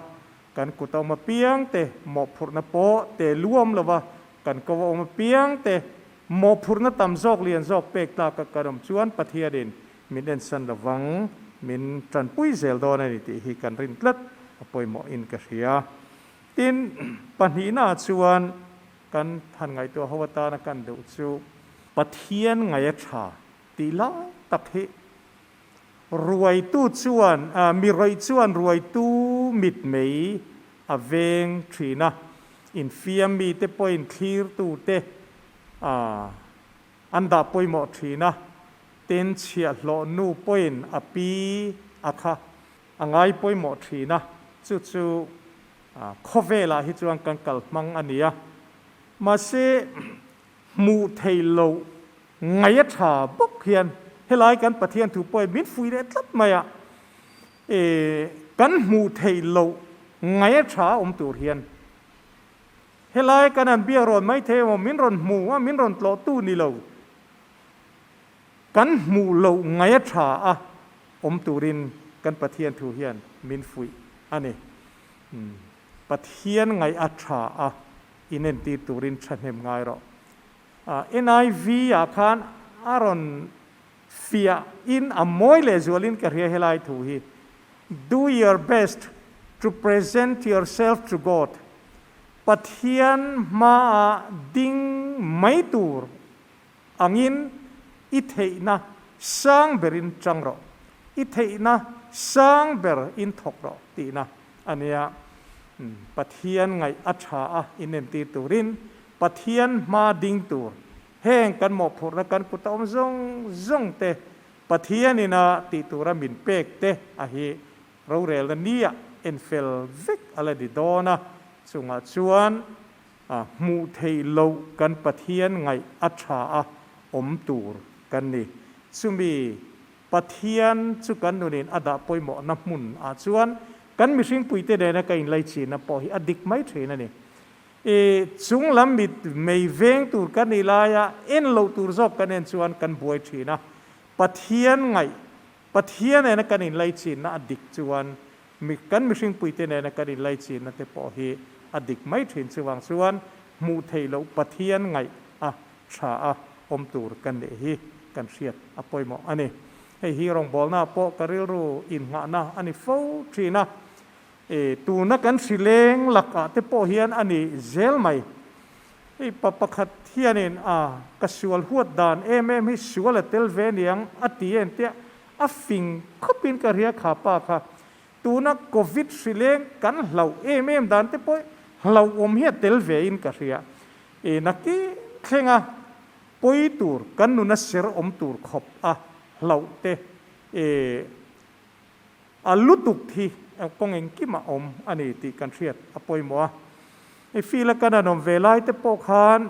Kan kut a awm apiang te mawhphurhna pawh te lu awm lo va, kan ko a awm apiang te mawhphurhna tam zawk lian zawk pek tlak a kan awm chuan Pathianin min ensan lo vang, min tanpui zel dawn a ni tih hi kan rin tlat a pawimawhin ka hria. Tin, pahnihnaah chuan Kan han ngaihtuah ho atana kan deuh chu Pathian ngaih a tha tih lai tak hi ruaitu chuan mi rawih chuan ruaitu mitmei a veng thin a, infiam mite pawhin thlirtute an dah pawimawh thin a, tin chhiahhlawh nu pawhin a pi a kha. a ngai pawimawh thin a, chu chu khawvelah hi chuan kan kal hmang a ni a. Mahse, hmuh theih loh ngaih a tha bawk hian helai kan Pathian thu pawhin min fuih leh tlat mai a, kan hmuh theih loh ngaih a tha awm tur hian helai kan han biak rawn mai thei emaw min rawn hmu a, min rawn tlawhtu ni lo. Kan hmuh loh ngaih a tha a awm turin kan Pathian thu hian min fuih a ni. Pathian ngaih a tha a inentir turin thahnem ngai rawh. NIV ah khan a rawn fiah in a mawi leh zualin ka hria helai thu hi, Do your best to present yourself to God, Pathian hmaah ding mai tur angin i theihna sang berin chang rawh, i theihna sang ber in thawk rawh tihna a nia. Pathian ngaih a tha a inentir turin Pathian hma ding tur heng kan mawhphurhna kan kut a awm zawng zawng te Pathianin a tih tura min pek te a hi rorelna nia enfel vek a la ni dawn a, chungah chuan A hmuh theih loh kan Pathian ngaih a tha a awm tur kan ni. Chumi Pathian chu kan nunin a dah pawimawhna hmun ah chuan kan mihring puite nena ka inlaichinna pawh hi a dik mai thin a ni. I chung lam mit mei veng tur kan nih laia en loh tur zawk kan en chuan kan buai thin a. Pathian ngaih, Pathian nena kan inlaichinna a dik chuan Mi, kan mihring puite nena kan inlaichinna te pawh hi a dik mai thin. Chuvang chuan hmuh theih loh Pathian ngaih a tha a awm tur kan neih hi kan hriat a pawimawh a ni. Hei hi rawngbawlna pawh ka rilru innghahna a ni fo thin a. E, tuna kan hrileng lakah te pawh hian a ni zel mai. Hei pa pakhat hianin a ka sual huat dan em em hi sual a tel ve niang a ti en tia A fing khawpin ka ria kha pa kha. Tuna Covid hrileng kan hlauh em em dan te pawh hlauhawm hi a tel ve in ka hria. E nakin thlenga pawi tur kan nuna ser awm tur khawp a hlauh te e a lutuk hi kawng engkim a awm a ni tih kan hriat a pawimawh a. E feel a kan an awm ve lai te pawh khan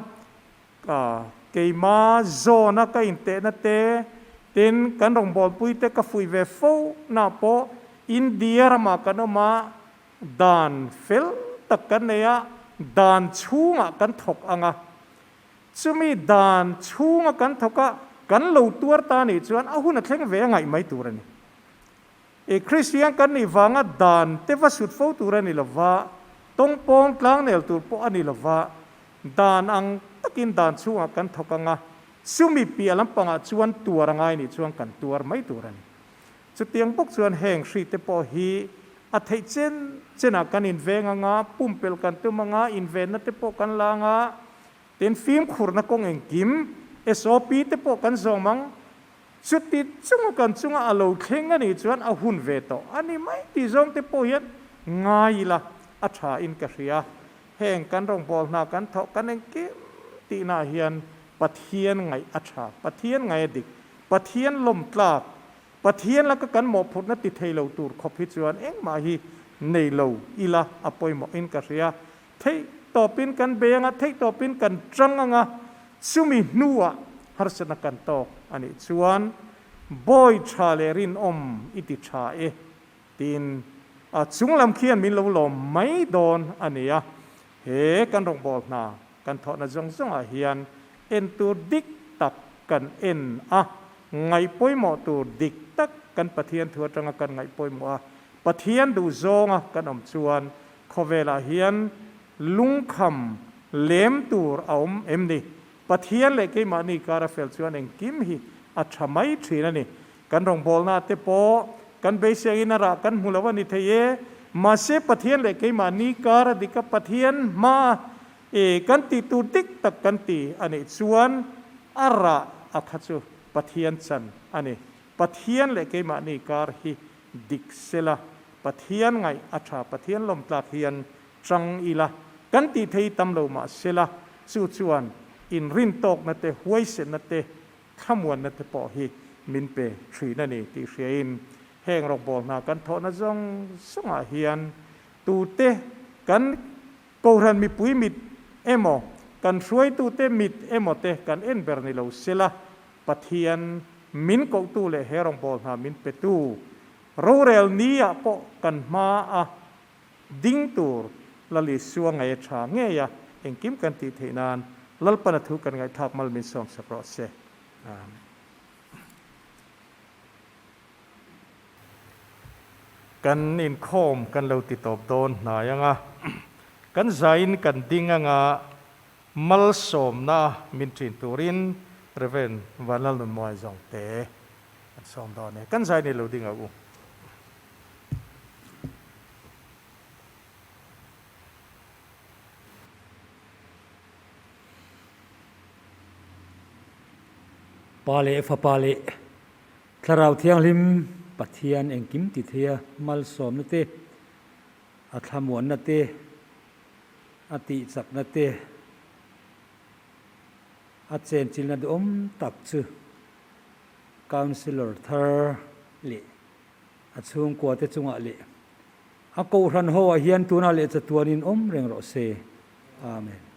Ka keima zawna ka intehna te, tin kan rawngbawlpui te ka fuih ve fo na pawh India ramah kan awm a, dan fel tak kan nei a, dan chhungah kan thawk ang a. Chumi dan chhunga kan thawk a, kan lo tuar ta nih chuan a hun a thleng ve a ngaih mai tur a ni. I Kristian kan nih vanga dan te va sut fo tur a ni lova, tawngpawng tlangnel tur pawh a ni lova, dan ang takin dan chhungah kan thawk ang a, chumi piah lampangah chuan tuar a ngai nih chuan kan tuar mai tur a ni. Chutiang bawk chuan heng hri te pawh hi a theih chen chenah kan inveng ang a, pumpelh kan tum ang a, invenna te pawh kan la ang a, tin fimkhurna kawng engkim, SOP te pawh kan zawm ang. Chuti chunga kan chunga a lo thleng a nih chuan a hun ve tawh a ni mai tih zawng te pawh hian ngai ila a tha in ka hria. Heng kan rawngbâwl hna kan thawh kan engkim tihna ah hian Pathian ngaih a tha, Pathian ngaih a dik, Pathian lawm tlak, Pathian laka kan mawhphurhna ti thei lo tur khawp hi chuan engmah hi nei lo ila a pawimawh in ka hria. Theih tawpin kan bei anga, theih tawpin kan tang anga, chumi hnuah harsatna kan tawk a nih chuan bawi tha leh rinawm i ti tha e tiin a chung lam khian min lo lawm mai dawn a ni a. He kan rawngbâwl hna kan thawhna zawng zawngah hian en tur dik tak kan en a, ngaih pawimawh tur dik tak kan Pathian thu atanga kan ngaih pawimawh a, Pathian duhzawnga kan awm chuan Khawvelah hian lungkham lem tur a awm em ni? Pathian leh keimahni kar a fel chuan engkim hi a tha mai thin a ni. Kan rawngbawlna te pawh kan beiseiin a rah kan hmu lo a ni thei e. Mahse Pathian leh keimahni kar a dik a, Pathian hma e kan tih tur dik tak kan ti a nih chuan a rah a kha chu Pathian chan a ni. Pathian leh keimahni kar hi dik sela Pathian ngaih a tha, Pathian lawmtlak hian chang ila, kan tih thei tam lo mah sela, chu chuan inrintawkna te, huaisenna te, thlamuanna te pawh hi min pe thin a ni tih hriain. Heng rawngbawl hna kan thawhna zawng zawngah hian tute kan Kohhran mipui mit emaw, kan hruaitute mit emaw te kan en ber ni lo sela, Pathian min kohtu leh he rawngbawl hna min petu rorel ni-ah pawh kan hma a ding tur Lal Isua ngaih a tha ngei a, engkim kan tih theih nan Lalpana thu kan ngaihthlak mal min sawmsak rawh se. Amen. Kan inkhawm kan lo ti tawp dawn hnai ang a, kan zaiin kan ding ang a, malsawmna min ṭin turin Rev. Vanlalnunmuai zawngte kan sawm dawn e. Kan zai ni lo ding ang u. Pa leh Fapa leh Thlarau Thianghlim Pathian engkim ti theia malsawmna te, a thlamuanna te, a tihchakna te, a chenchilna duhawm tak chu Councillor thar leh a chhungkua te chungah leh a kohhran ho ah hian tunah leh chatuanin awm reng rawh se. Amen.